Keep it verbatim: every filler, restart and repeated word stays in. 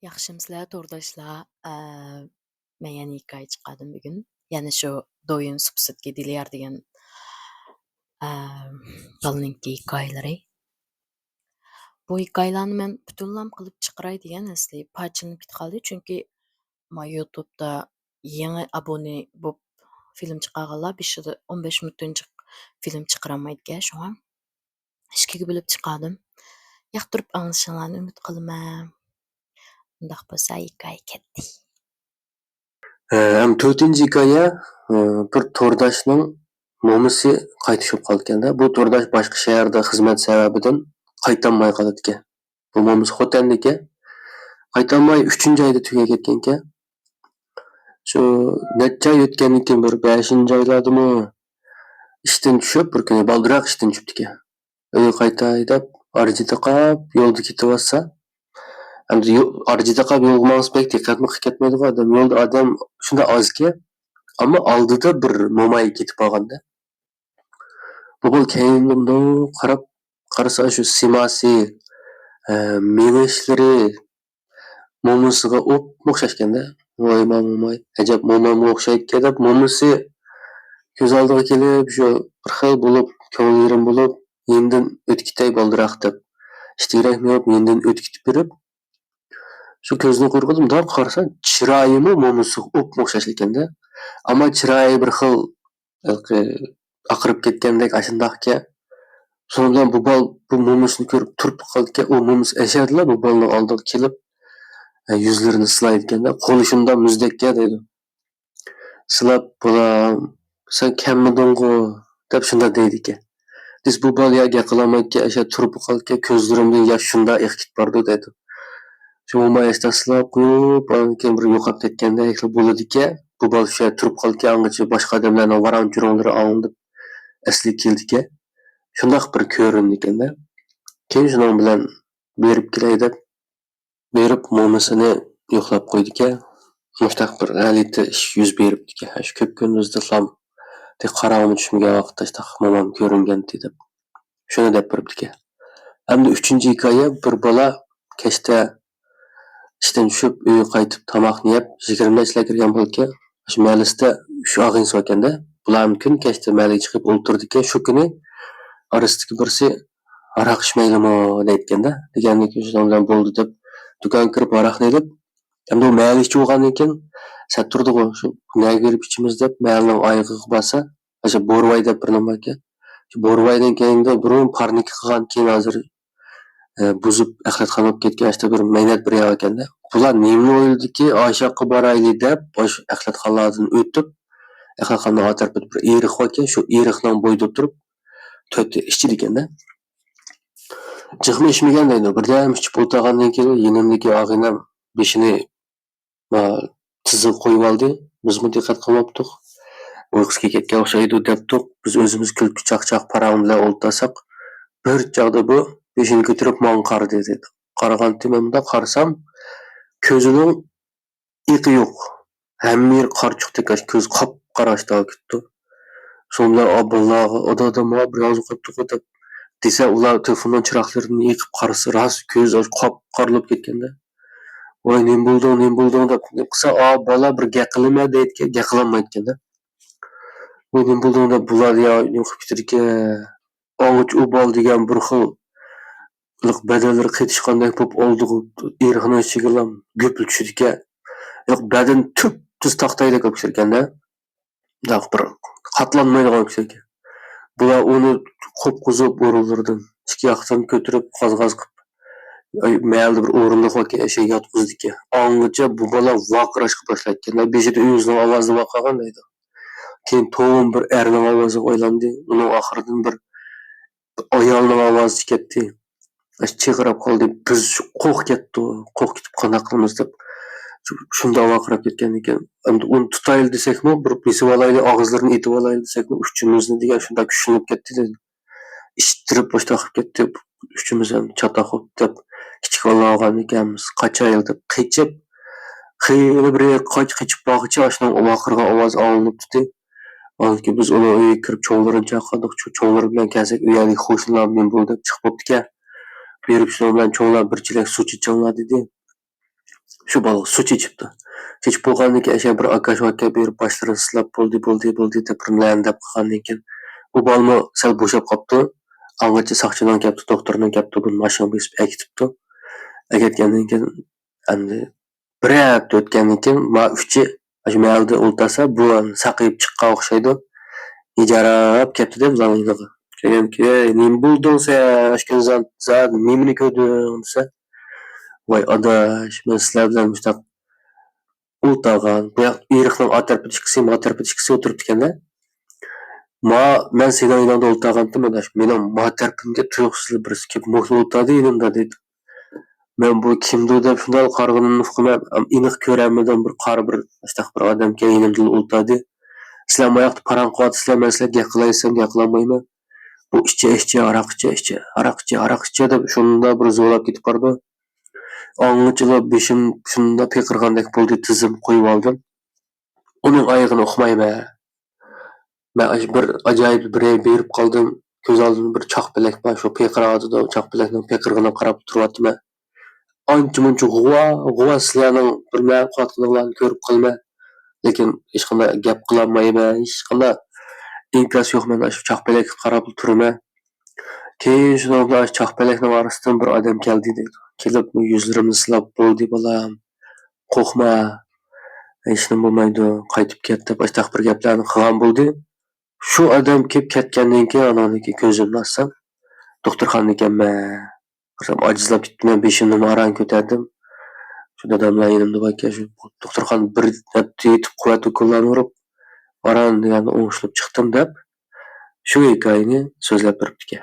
ياخشىمسىلەر تورداشلار؟ ئە، مەن يەنە ھېكايە چىقاردىم بۈگۈن. يەنە شۇ دويۇن سۇپىسىدىكى دىليار دېگەن، ئە، بالىنىڭكى ھېكايىلىرى. بۇ ھېكايىلەرنى مەن پۈتۈنلەم قىلىپ چىقىراي دېگەن ئەسلى پارچىلىنىپ كېتىپ قالدى. چۈنكى ما يۇتۇبتا يېڭى ئابۇنە بولۇپ فىلىم چىقارغانلار بېشىدا ئون بەش مىنۇتتىن جىق فىلىم چىقىرالمايدىكەن. شۇڭا ئىككىگە بۆلۈپ چىقاردىم. ياقتۇرۇپ ئاڭلىشىڭلارنى ئۈمىد قىلىمەن. ئۇنداق بولسا ھېكايە كەتتى. ھە، ھەم تۆتىنچى ھېكايە، ھە، بىر تورداشنىڭ مومىسى قايتا چۈشۈپ قالىدىكەن-دە. بۇ تورداش باشقا شەھەردە خىزمەت سەۋەبىدىن قايتالماي قالىدىكەن. بۇ مومىسى خوتەندىكەن. قايتالماي ئۈچىنچى ئايدا تۈگەپ كەتكەنكەن. شۇ نەچچە ئاي ئۆتكەندىن كېيىن بىر بەشىنچى ئايلاردىمۇ ئىشتىن چۈشۈپ، بىر كۈنى بالدۇراق ئىشتىن چۈشۈپتىكەن. ئۆيگە قايتاي دەپ ئارجىدە قاپ يولدا كېتىۋاتسا، ئەمدى يو-، ئارجىدا قاپ يولغا ماڭسا بەك دىققەتمۇ قىلىپ كەتمەيدىغۇ ئادەم. يولدا ئادەم شۇنداق ئازكەن، ئەمما ئالدىدا بىر موماي كېتىپ قالغاندا. بۇ بال كەينىدىن قاراپ قارىسا، شۇ سىماسى، ئە، مېڭىشلىرى مومىسىغا ئوپمۇ ئوخشاشكەن-دە. ۋاي ما موماي، ئەجەب مومامغا ئوخشايدىكەن دەپ، مومىسى كۆز ئالدىغا كېلىپ، شۇ بىر خىل بولۇپ، كۆڭلى يېرىم بولۇپ، يېنىدىن ئۆتۈپ كېتەي بالدۇراق دەپ، ئىشتىيرەك مېڭىپ، يېنىدىن ئۆتۈپ كېتىپ بېرىپ، شۇ كۆزىنى قويۇپ مۇنداق قارىسا، چىرايىمۇ مومىسىغا ئوپمۇ ئوخشاش ئىكەن-دە. ئەمما چىرايى بىر خىل ھېلىقى ئاقىرىپ كەتكەندەك ئاشۇنداقكەن. شۇنىڭ بىلەن بۇ بال بۇ مومىسىنى كۆرۈپ تۇرۇپ قالىدىكەن. ئۇ مومىسى ئەشەدىلا بۇ بالىنىڭ ئالدىغا كېلىپ، ئە، يۈزلىرىنى سىلايدىكەن-دە، قولى شۇنداق مۇزدەككەن دەيدۇ. سىلاپ، «بالام، سەن كەلمىدىڭغۇ؟» دەپ شۇنداق دەيدىكەن. بىز بۇ بالا يا گەپ قىلالمايدىكەن، ئەشە تۇرۇپ قالىدىكەن، كۆزلىرىمدىن ياش شۇنداق ئېقىپ كېتىپ بارىدۇ دەيدۇ. شۇ موماي ئەشتە سىلاپ قويۇپ، ئاندىن كېيىن بىر يوقاپ كەتكەندەك بولىدىكەن. بۇ بالا شۇ يەردە تۇرۇپ قالىدىكەن، ئاڭغىچە باشقا ئادەملەرنىڭ ۋاراڭ-چۇرۇڭلىرى ئاڭلىنىپ ئەسلىگە كېلىدىكەن. شۇنداق بىر كۆرۈنىدىكەن-دە. كېيىن شۇنىڭ بىلەن بېرىپ كېلەي دەپ، بېرىپ مومىسىنى يوقلاپ قويىدىكەن. مۇشتاق بىر غەلىتە ئىش يۈز بېرىپتىكەن. شۇ كۆپكۈندۈزدە تېخى قاراڭغۇمۇ چۈشمىگەن ۋاقىتتا شۇنداق مومام كۆرۈنگەنتى دەپ. شۇنى دەپ بېرىپتىكەن. ئەمدى ئۈچىنچى ھېكايە، بىر بالا كەچتە ئىشتىن چۈشۈپ، ئۆيگە قايتىپ، تاماقنى يەپ، يىگىرمە نەچچىلەر كىرگەن بولىدىكەن. شۇ مەھەللىسىدە ئۈچ ئاغىنىسى باركەن-دە. بۇلار كۈن كەچتە مەھەللىگە چىقىپ ئولتۇرىدىكەن. شۇ كۈنى ئارىسىدىكى بىرسى، «ھاراق ئىچمەيلىمۇ؟» دەيدىكەن-دە. دېگەندىن كېيىن شۇنىڭ بىلەن بولدى دەپ، دۇكانغا كىرىپ ھاراقنى ئېلىپ، ئەمدى ئۇ مەھەللە ئىچى بولغاندىن كېيىن، سەت تۇردىغۇ، شۇ نەگە بېرىپ ئىچىمىز دەپ، مەھەللىنىڭ ئايىغىغا بارسا، ئاشۇ بورۋاي دەپ بىر نېمە باركەن. شۇ بورۋايدىن كەينىدە بۇرۇن پارنىكى قىلغان، كېيىن ھازىر، ئە، بۇزۇپ، ئەخلەتخانا بولۇپ كەتكەن، ئاشۇ بىر مەينەت بىر يەر ئىكەن-دە. بۇلار نېمىنى ئويلىدىكى، ئاشۇ ياققا بارايلى دەپ، ئاشۇ ئەخلەتخانىلاردىن ئۆتۈپ، ئەخلەتخانىنىڭ ئارقا تەرىپىدە بىر ئېرىق باركەن، شۇ ئېرىقنىڭ بويىدا ئولتۇرۇپ، تۆت ئىچىدىكەن-دە. جىقمۇ ئىچمىگەن دەيدۇ. بىردەم ئىچىپ ئولتۇرغاندىن كېيىن يېنىمدىكى ئاغىنەم بېشىنى، ما، تىزىغا قويۇۋالدى. بىزمۇ دىققەت قىلماپتۇق. ئۇيقۇسى كەتكەن ئوخشايدۇ دەپتۇق. بىز ئۆزىمىز كۈلكە چاقچاق پاراڭ بىلەن ئولتۇرساق، بىر چاغدا بۇ بېشىنى كۆتۈرۈپ ماڭا قارىدى دەيدۇ. قارىغانتى مەن مۇنداق قارىسام، كۆزىنىڭ ئېقى يوق. ھەممە يېرى قارىچۇقتەك، كۆزى قاپقارا ئاشتاغا كېتىپتۇ. شۇنىڭ بىلەن ئا بالىلارغا، «ئادا، ئادا، ماڭا بىر ئاغزى قويۇپتۇغۇ» دەپ دېسە، ئۇلار تېلېفوننىڭ چىراغلىرىنى يېقىپ قارىسا، راست كۆزى قاپقارا بولۇپ كەتكەندە. «ۋاي، نېمە بولدۇڭ، نېمە بولدۇڭ؟» دەپ قىلسا، ئا بالا بىر گەپ قىلىمەن دەيدىكەن، گەپ قىلالمايدىكەندە. «ۋاي، نېمە بولدۇڭ؟» دەپ بۇلار يا نېمە قىلىپ كېتىدىكەن. ئاڭغىچە ئۇ بالا دېگەن بىر خىل بەدەنلىرى قېتىشقاندەك بولۇپ ئالدىغا ئېرىقنىڭ ئىچىگىلا گۈپۈل چۈشىدىكەن. ياق، بەدىنى تۈپتۈز تاختايدەك بولۇپ كېتىدىكەندە. بىر قاتلانمايدىغان كىشىكەن. بۇلار ئۇنى قوپقۇزۇپ ئورۇنلىرىدىن ئىككى ياقىسىنى كۆتۈرۈپ، غاز-غاز قىلىپ، ئاي، مەھەللىدە بىر ئورۇندۇق باركەن، ئەشەگە ياتقۇزىدىكەن. ئاڭغىچە بۇ بالا ۋارقىراشقا باشلايدىكەن. بېشىدا ئۆزىنىڭ ئاۋازىنى بايقىغان دەيدۇ. كېيىن توم بىر ئەرنىڭ ئاۋازىغا ئايلاندى. ئۇنىڭ ئاخىرىدىن بىر ئايالنىڭ ئاۋازى كەتتى. ئاش چىرقىراپ قالدى. بىز قورقۇپ كەتتۇق. قورقۇپ كېتىپ قانداق قىلىمىز دەپ شۇ-، شۇنداق ۋارقىراپ كەتكەندىكىن. ئەمدى ئۇنى تۇتايلى دېسەكمۇ، بىر بېسىۋالايلى، ئاغزىلىرىنى ئېتىۋالايلى دېسەكمۇ، ئۈچىمىزنى دېگەن شۇنداق كۈچلىنىپ كەتتى دېدى. ئىتتىرىپ باشلاپ كەتتى. ئۈچىمىز ھەم چاتاق بولۇپ دەپ، كىچىك بالىلار ئالغان ئىكەنمىز. قاچايلى دەپ قېچىپ، خېلى بىر قاچ-، قېچىپ بارغۇچە ئاشۇنىڭ ۋارقىرىغان ئاۋازى ئاڭلىنىپتۇ. ئاندىن كېيىن بىز ئۇنىڭ ئۆيىگە كىرىپ، چوڭلىرىنى چاقىردۇق. چوڭلىرى بىلەن كەلسەك، ئۇ يەردىكى قوشنىلار نېمە بولدى دەپ چىقىپ بوپتىكەن. بېرىپ شۇنىڭ بىلەن چوڭلار بىر چېلەك سۇ ئىچىڭلار دېدى. شۇ بالىغا سۇ چېچىپتۇ. چېچىپ بولغاندىن كېيىن ئەشە بىر ئاكاش ئاكا بېرىپ باشلىرىنى سىلاپ، بولدى، بولدى، بولدى دەپ بىر مەلەندەپ قىلغاندىن كېيىن، بۇ بالىمۇ سەل بوشاپ قاپتۇ. ئاڭغىچە ساقچىنىڭ كەپتۇ، دوختۇرنىڭ كەپتۇ، بۇنى ماشىنىغا بېسىپ ئەكېتىپتۇ. ئەكەتكەندىن كېيىن، ئەمدى بىر ھەپتە ئۆتكەندىن كېيىن، ما ئۈچى ئاشۇ مەھەلدە ئولتۇرسا، بۇ ساقىيىپ چىققان ئوخشايدۇ. ھىجاراپ كەپتۇ دەپ زاڭ يېنىغا. كەلگەن كېيىن، نېمە بولدۇڭ سەن؟ ئاشكەن زات، زات نېمىنى كۆردۈڭ؟ دېسە، ۋاي ئاداش، مەن سىلەر بىلەن مۇشتاق ئولتۇرغان. بۇ ياق ئېرىقنىڭ ئا تەرىپىدە ئىككىسى، ما تەرىپىدە ئىككىسى ئولتۇرۇپتىكەن-دە. ما، مەن سېنىڭ يېنىڭدا ئولتۇرغانتىم ئاداش. مېنىڭ ما تەرىپىمگە تۇيۇقسىز بىرسى كېلىپ مۇشۇ ئولتۇردى يېنىمدا دېدى. مەن بۇ كىمدۇ دەپ شۇنداق قارىغىنىمنى ئۇقىمەن. ئېنىق كۆرەلمىدىم، بىر قارا بىر، ئاشتاق بىر ئادەمكەن يېنىمدىلا ئولتۇردى. سىلەر ماياقتا پاراڭ قىلىۋاتىسىلەر، مەن سىلەرگە گەپ قىلاي دېسەم گەپ قىلالمايمەن. بۇ ئىچە، ئىچە، ھاراق ئىچە، ئىچە، ھاراق ئىچە، ھاراق ئىچە دەپ شۇنداق بىر زورلاپ كېتىپ بارىدۇ. ئاڭغىچىلا بېشىم شۇنداق پىرقىرىغاندەك بولدى، تىزىم قويۇۋالدىم. ئۇنىڭ ئايىغىنى ئۇقمايمەن. مەن ئاشۇ بىر ئاجايىپ بىر يەرگە بېرىپ قالدىم. كۆز ئالدىمدا بىر چاق پەلەك بار، شۇ پىرقىراۋاتىدۇ. چاق پەلەكنىڭ پىرقىرىغىنىغا قاراپ تۇرۇۋاتىمەن. ئانچە-مۇنچە غۇۋا، غۇۋا سىلەرنىڭ بىر نەرسە قىلىۋاتقىنىڭلارنى كۆرۈپ قالىمەن. لېكىن ھېچقانداق گەپ قىلالمايمەن، ھېچقانداق ئىنكاس يوق، مەن ئاشۇ چاق پەلەككە قاراپلا تۇرىمەن. كېيىن شۇنىڭ بىلەن ئاشۇ چاق پەلەكنىڭ ئارىسىدىن بىر ئادەم كەلدى دەيدۇ. كېلىپ يۈزلىرىمنى سىلاپ، بولدى بالام، قورقما، ھېچنېمە بولمايدۇ، قايتىپ كەت دەپ ئاشۇنداق بىر گەپلەرنى قىلغان بولدى. شۇ ئادەم كېلىپ كەتكەندىن كېيىن ئاناندىن كېيىن كۆزۈمنى ئاچسام، دوختۇرخانىدا ئىكەنمەن. قارىسام ئاجىزلاپ كېتىپتىمەن، بېشىمنىمۇ ئاران كۆتەردىم. شۇ داداملار يېنىمدا باركەن، شۇ دوختۇرخانىدا بىر ھەپتە يېتىپ قۇۋۋەت ئۇكوللارنى ئۇرۇپ، ئاران دېگەندە ئوڭشىلىپ چىقتىم دەپ شۇ ھېكايىنى سۆزلەپ بېرىپتىكەن.